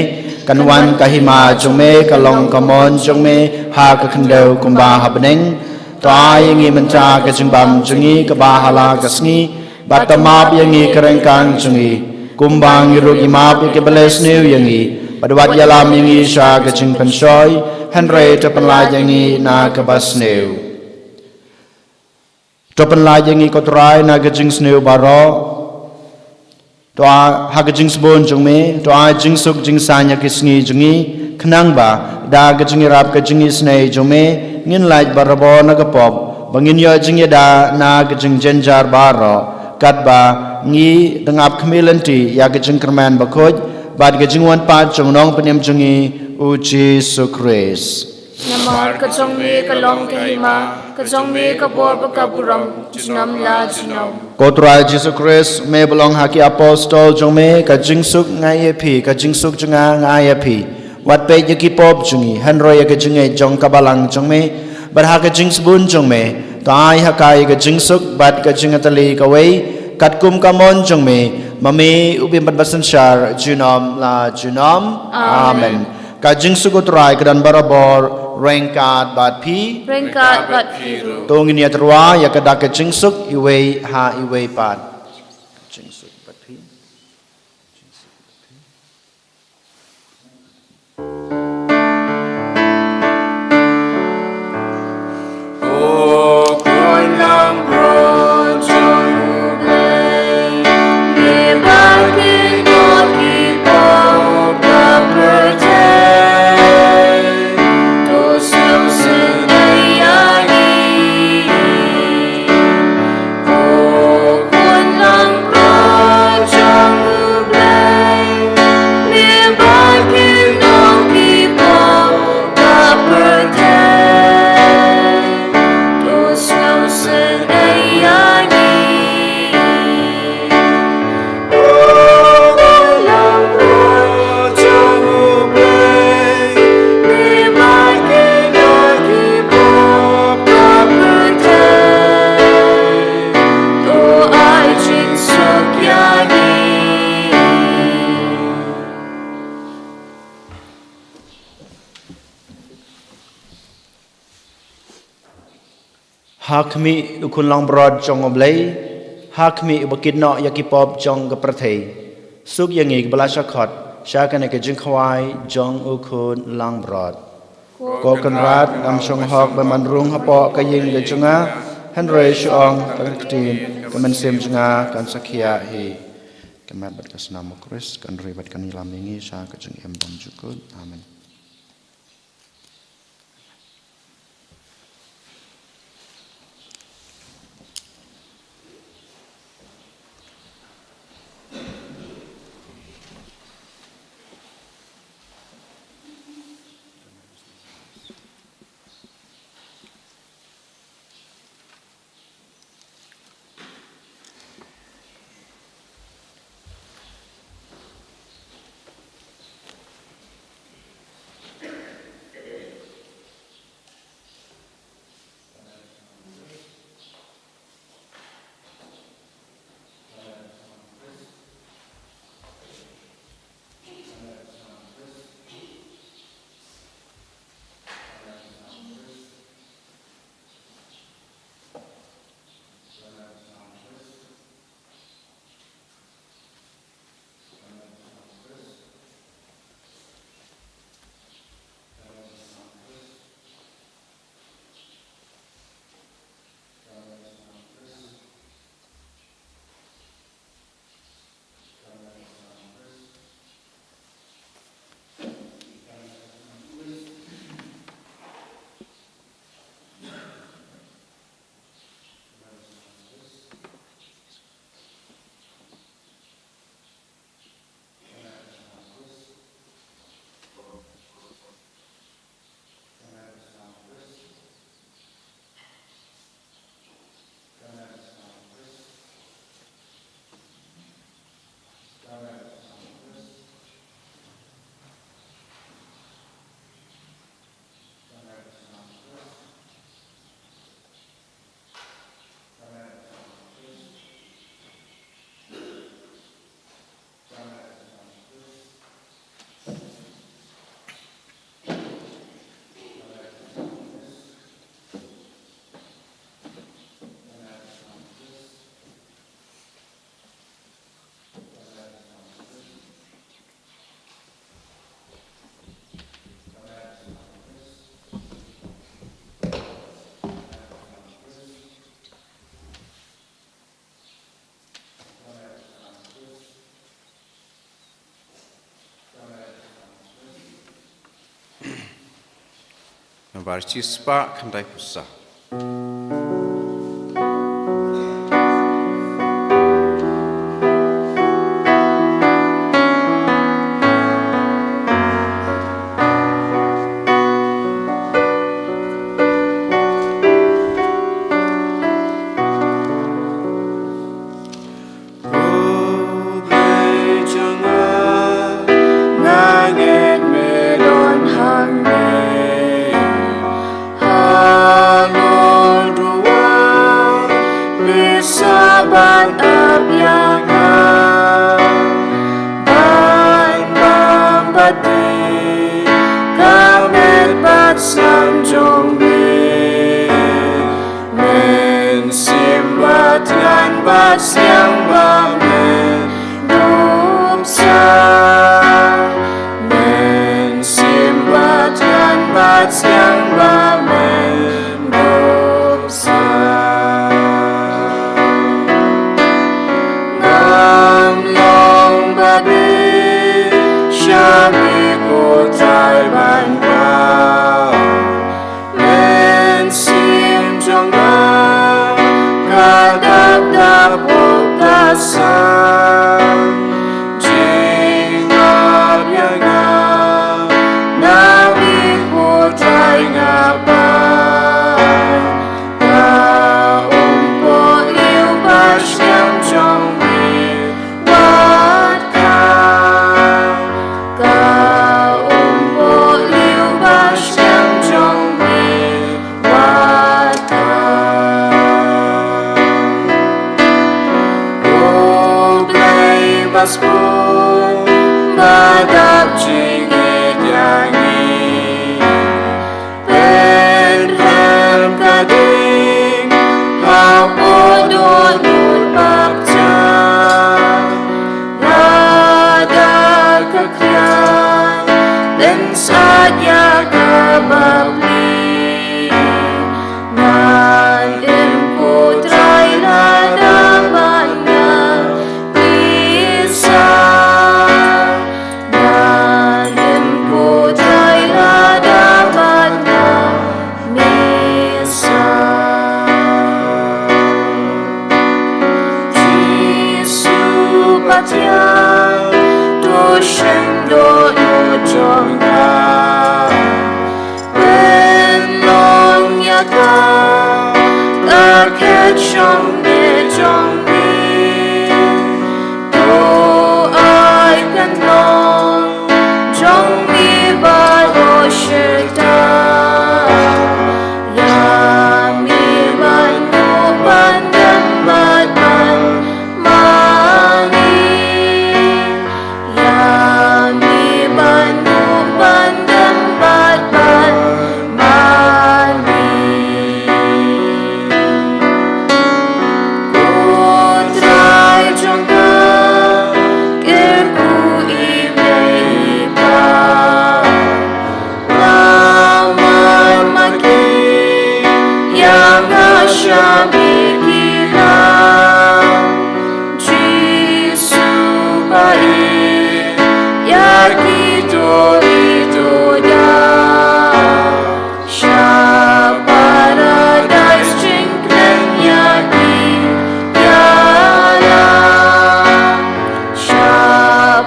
kan wan ka hima jong me, ka long ka mon jong me ha ka khyndew kumba ha bneng. To ai ïa ngi mynta ka jingbam jong ngi kaba ha la ka sngi, bad to map ïa ngi ka ryngkang jong ngi, kumba ngi ruh ngi map ïa kiba leh sniew ïa ngi, bad wat ïalam ïa ngi sha ka jingpynshoi, hynrei to pynlait ïa ngi na kaba sniew. To pynlait ïa ngi ko Trai na ka jingsniew baroh. To ai ha ka jingsbun jong me, to ai jingsuk jingsaiñ ha ki sngi jong ngi, khnang ba da ka jingïarap ka jingisynei jong me, ngin lait barabor na ka pop, ba ngin ïoh jingïada na ka jingjynjar baroh, katba ngi dang ap khmih lynti ïa ka jingkyrmen bakhuid bad ka jingwan pat jong u Nongpynim jong ngi, u Jisu Khrist. Namar ka jong me ka long ka hima, ka jong me ka bor bad ka burom, junom la junom. Ko Trai Jisu Khrist, me ba la ong ha ki apostol jong me, ka jingsuk nga ai ïa phi, ka jingsuk jong nga nga ai ïa phi. Wat peit ïa ki pop jong ngi, hynrei ïa ka jingngeit jong ka balang jong me, bad ha ka jingsbun jong me, to ai ha ka ïa ka jingsuk bad ka jingïatylli kawei, katkum ka mon jong me, ma me u bym bad basynshar junom la junom. Amen. Amen. Ka jingsuk u Trai ka don barabor ryngkat bad phi. Ryngkat bad phi ruh. To ngin ïa tyrwa ïa ka dak ka jingsuk iwei ha iwei pat. Jingsuk bad phi. Ha khmih u khun langbrot jong U Blei, ha khmih uba kit noh ïa ki pop jong ka pyrthei. Suk ïa ngi kiba la shah khot sha kane ka jingkhawai jong u khun langbrot. Ko Kynrad, ngam shong hok ban rung hapoh ka ïing ka jong nga, hynrei shu ong tang ka ktien, ka mynsiem jong nga kan sa khiah hi. Ka met bad ka snam U Khrist kan ri bad kan ïalam ïa ngi sha ka jingim bymjukut. Amen. Nambar shispah khyndai phew saw. Khublei jong nga, nga ngeit me don hangne. Halor duwai, me sa ban ap ïa nga. Ban bam bad ka met bad snam jong me. Mynsiem Batngan Basniang ba men dum sa. Mynsiem Batngan Basniang ba men dum sa. Ngam long ba bit sha me ko Trai ban bam. Mynsiem jong nga ka dap dap, oh ka san jingap ïa nga. Na me ko Trai nga pan, ka umpohliew ba shngaiñ jong me wat ka. Ka umpohliew ba shngaiñ jong me wat ka. Ko Blei ba sbun ba dap jingïeit ïa ngi. Pynrem ka ding Tiang, to shim dohnud jong nga. Pynlong ïa ka, ka khet shong ne jong mi. To ai kan long jong mi baroh shi ta. Ïa mi ban ïoh ban dem bad ban mane. Ïa mi ban ïoh ban dem bad ban mane. Ko Trai jong nga, kyrkhu ïa me i Pa. Lamar ma ki ïa nga sha me ki la. Jisu ba ïeit ïa ki to ri to da. Sha paradais jingkren ïa ki ïa la. Sha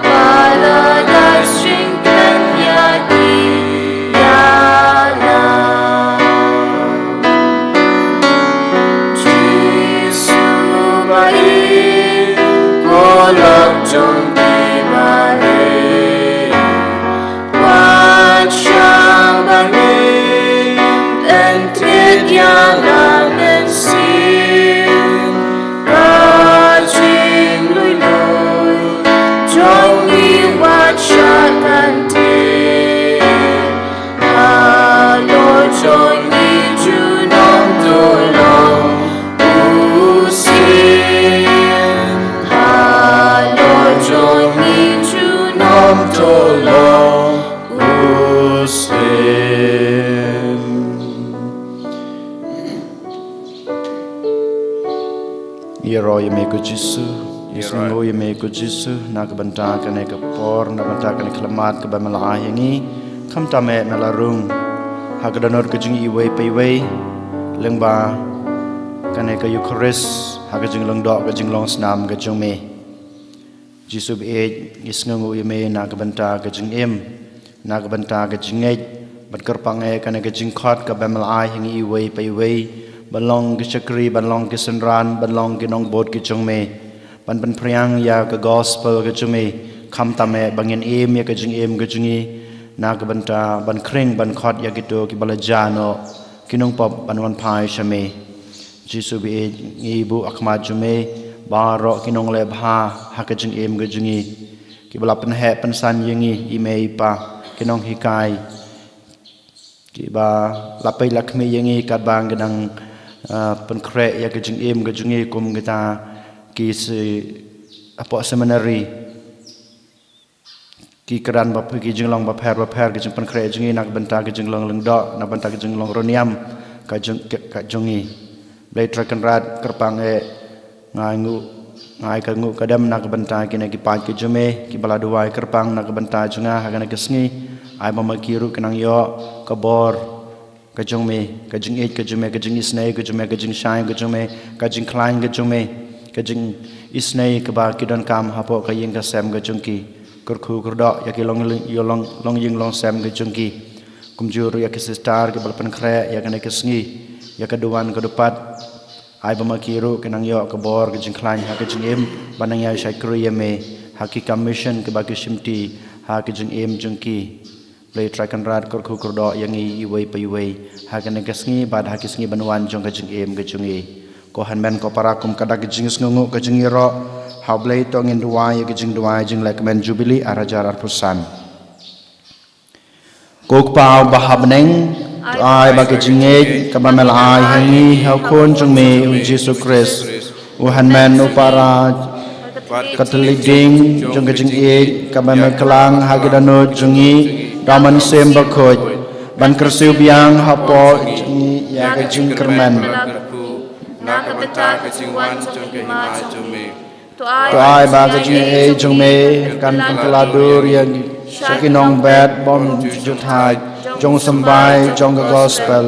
paradais jingkren ïa ki ïa la. Jisu ba ïeit, ko lok jong ki ba ïeit. Wat shah ba ngi, yn thied ïa la mynsiem. Ka jingluilui jong ngi wat shah kan thied. Halor jong ngi junom to long u syiem. Halor jong ngi junom to long u syiem. Ïaroh ïa me ko Jisu, ïasngew ïa me ko Jisu, na ka bynta kane ka por, na ka bynta kane ka khmat kaba me la ai ïa ngi. Khamtam eh me la rung ha ka dohnud ka jong iwei pa iwei lyngba kane ka Eukharist, ha ka jinglong doh, ka jinglong snam ka jong me. Jisu ba ïeit, ngi sngewnguh ïa me na ka bynta ka jingim, na ka bynta ka jingngeit, bad kyrpang eh kane ka jingkhot kaba me la ai ha ngi iwei pa iwei, ban long ki shakri, ban long ki synran, ban long ki nongbud ki jong me, ban pynphriang ïa ka gospel ka jong me. Khamtam eh ba ngin im ïa ka jingim ka jong ngi na ka bynta ban khring, ban khot ïa kito kiba la jah noh, ki nongpop ban wan phai sha me. Jisu ba ïeit, ngi buh ha khmat jong me baroh ki nongleh bha ha ka jingim ka jong ngi, kiba la pynheh pynsan ïa ngi i mei i pa, ki nonghikai, kiba la peit la khmih ïa ngi katba ngi dang, ah, pynkhreh ïa ka jingim ka jong ngi kum kita ki se-, hapoh seminary. Ki kyrdan bapher, ki jinglong bapher bapher, ki jingpynkhreh jong ngi na ka bynta ki jinglong lyngdoh, na ka bynta ki jinglong rynïam ka jong, ka, ka jong ngi. Blei Trai Kynrad, kyrpang eh, nga ai nguh, nga ai ka nguh ka dem na ka bynta kine ki paid ki jong me kiba la duwai, kyrpang na ka bynta jong nga ha kane ka sngi. Ai ba ma ki ruh kin nang ïoh ka bor ka jong me, ka jingïeit ka jong me, ka jingisynei ka jong me, ka jingshai ka jong me, ka jingkhlaiñ ka jong me, ka jingisynei kaba ki donkam hapoh ka ïing ka sem ka jong ki. Kyrkhu kyrdoh ïa ki long, ïa long, longïing longsem ka jong ki. Kumjuh ruh ïa ki sister kiba la pynkhreh ïa kane ka sngi, ïa ka duwan ka dupat. Ai ba ma ki ruh kin nang ïoh ka bor ka jingkhlaiñ ha ka jingim, ban nang ïa shakri ïa me ha ki kam mission kiba ki shimti ha ka jingim jong ki. Blei Trai Kynrad, kyrkhu kyrdoh ïa ngi iwei pa iwei ha kane ka sngi bad ha ki sngi ban wan jong ka jingim ka jong ngi. Ko hynmen ko para, kum ka dak ka jingsngewnguh ka jingïaroh ha U Blei, to ngin duwai ïa ka jingduwai jinglehkmen Jubili ar hajar arphew san. Ko Kpa uba ha bneng, to ai ba ka jingngeit kaba me la ai ha ngi ha U Khun jong me U Jisu Khrist, u hynmen u para, ka thylliej ding jong ka jingïeit kaba me klang ha ki dohnud jong ngi da U Mynsiem Bakhuid, ban kyrsiew biang hapoh jong ngi ïa ka jingkyrmen. Na ka bynta ka jingwan jong ka Hima jong me. To ai ba ka jingaiei jong me kan pynkylla dur ïa ngi sha ki nongbet bym ju jynthaid jong u symbai jong ka gospel.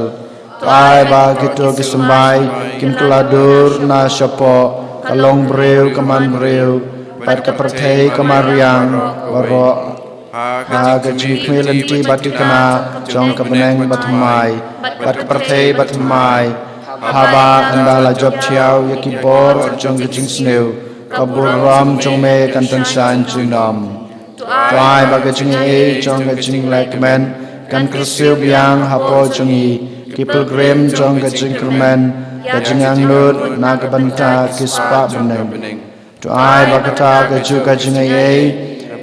To ai ba kito ki symbai kin kylla dur na shapoh ka longbriew ka manbriew, bad ka pyrthei ka mariang baroh ha ka jingkhmih lynti bad thikna jong ka bneng bathymmai, bad ka pyrthei bathymmai, haba ynda la jop thiaw ïa ki bor jong ka jingsniew, ka burom jong me kan pynshai junom. To ai ba ka jingaiei jong ka jinglehkmen kan kyrsiew biang hapoh jong ngi, ki pilgrim jong ka jingkyrmen, ka jingangnud na ka bynta ki spah bneng. To ai ba kata kajuh ka jingaiei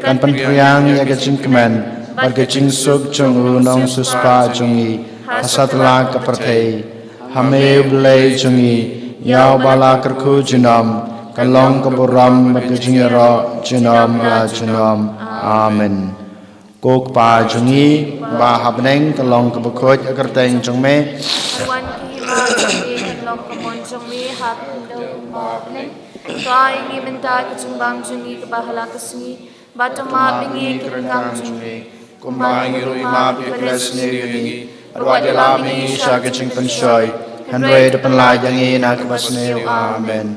kan pynphriang ïa ka jingkmen bad ka jingsuk jong u nongsiewspah jong ngi ha satlak ka pyrthei. Ha me U Blei jong ngi, ïa uba la kyrkhu junom, ka long ka burom bad ka jingïaroh junom la junom. Amen. Ko Kpa jong ngi ba ha bneng, ka long kaba khuid ka kyrteng jong me. Wan ka hima jong me, kan long ka mon jong me ha khyndew kumba ha bneng. To ai ïa ngi mynta ka jingbam jong ngi kaba ha la ka sngi, bad to map ïa ngi ki ryngkang jong ngi, kumba ngi ruh ngi map ïa kiba leh sniew ïa ngi. Bad wat ïalam ïa ngi sha ka jingpynshoi, hynrei to pynlait ïa ngi na kaba sniew. Amen.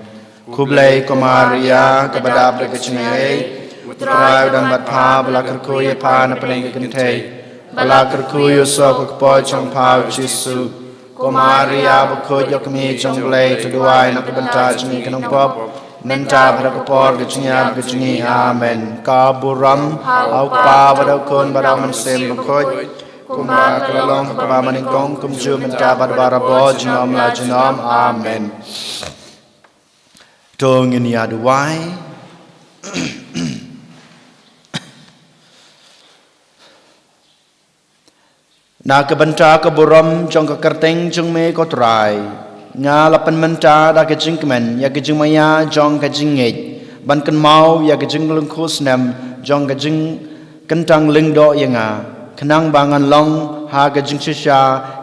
Khublei ko Maria, kaba dap da ka jingaiei, U Trai u don bad pha, ba la kyrkhu ïa pha na pdeng ki kynthei, ba la kyrkhu ïa u soh ka kpoh jong pha U Jisu. Ko Maria bakhuid, ïa ka kmie jong U Blei, to duwai na ka bynta jong ngi ki nongpop, mynta bad ha ka por ka jingïap ka jong ngi. Amen. Ka burom ha U Kpa bad ha U Khun bad ha U Mynsiem Bakhuid, kumba ka la long ha kaba nyngkong, kumjuh mynta bad barabor, junom la junom. Amen. To ngin ïa duwai. Na ka bynta ka burom jong ka kyrteng jong me ko Trai, nga la pynmynta da ka jingkmen ïa ka jingmaïa jong ka jingngeit, ban kynmaw ïa ka jinglyngkhuh snem jong ka jingkyntang lyngdoh ïa nga, khnang ba ngan long ha ka jingshisha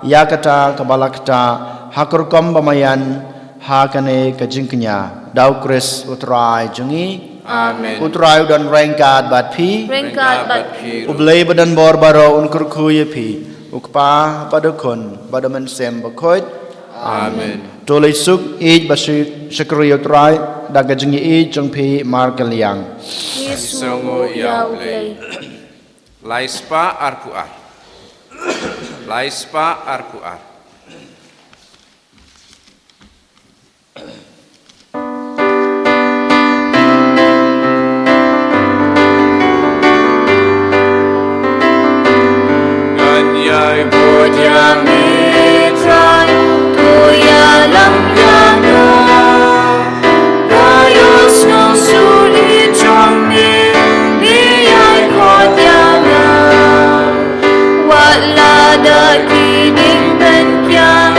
ïa kata kaba la ktah, ha ka rukom ba maïan ha kane ka jingkñia. Da U Khrist U Trai jong ngi. Amen. U Trai u don ryngkat bad phi. Ryngkat bad phi. U Blei ba don bor baroh un kyrkhu ïa phi, U Kpa bad U Khun bad U Mynsiem Bakhuid. Amen. To leit suk, ïeit bad shakri ïa U Trai da ka jingïeit jong phi markylliang. Ngi sngewnguh ïa U Blei. Lai spah arphew ar. Lai spah arphew ar. Ngan ïai bud ïa me Trai, to ïalam ïa nga. Nga ïohsngew sur ïing jong me, me ïai khot ïa nga. Wat la da ki diengpynkiang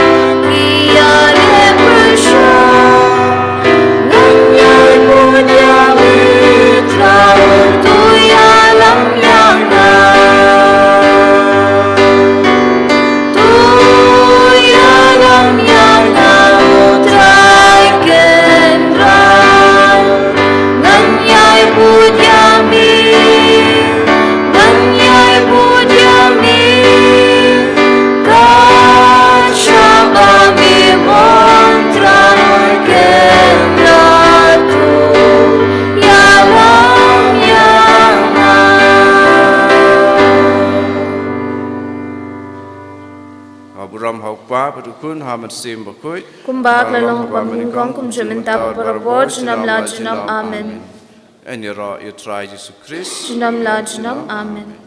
ki ïaleh pyrshah, ngan ïai bud ïa me Trai, to ïalam ïa nga. To ïalam ïa nga, U Trai Kynrad. Ngan ïai bud ïa me, ngan ïai bud ïa me. Kat shaba me mon Trai Kynrad, to ïalam ïa nga. Ha burom ha U Kpa bad U Khun, ha U Mynsiem Bakhuid. Kumba ka la long ha kaba nyngkong, kumjuh mynta bad barabor, junom la junom. Amen. Yn ïaroh ïa U Trai Jisu Khrist. Junom la junom. Amen.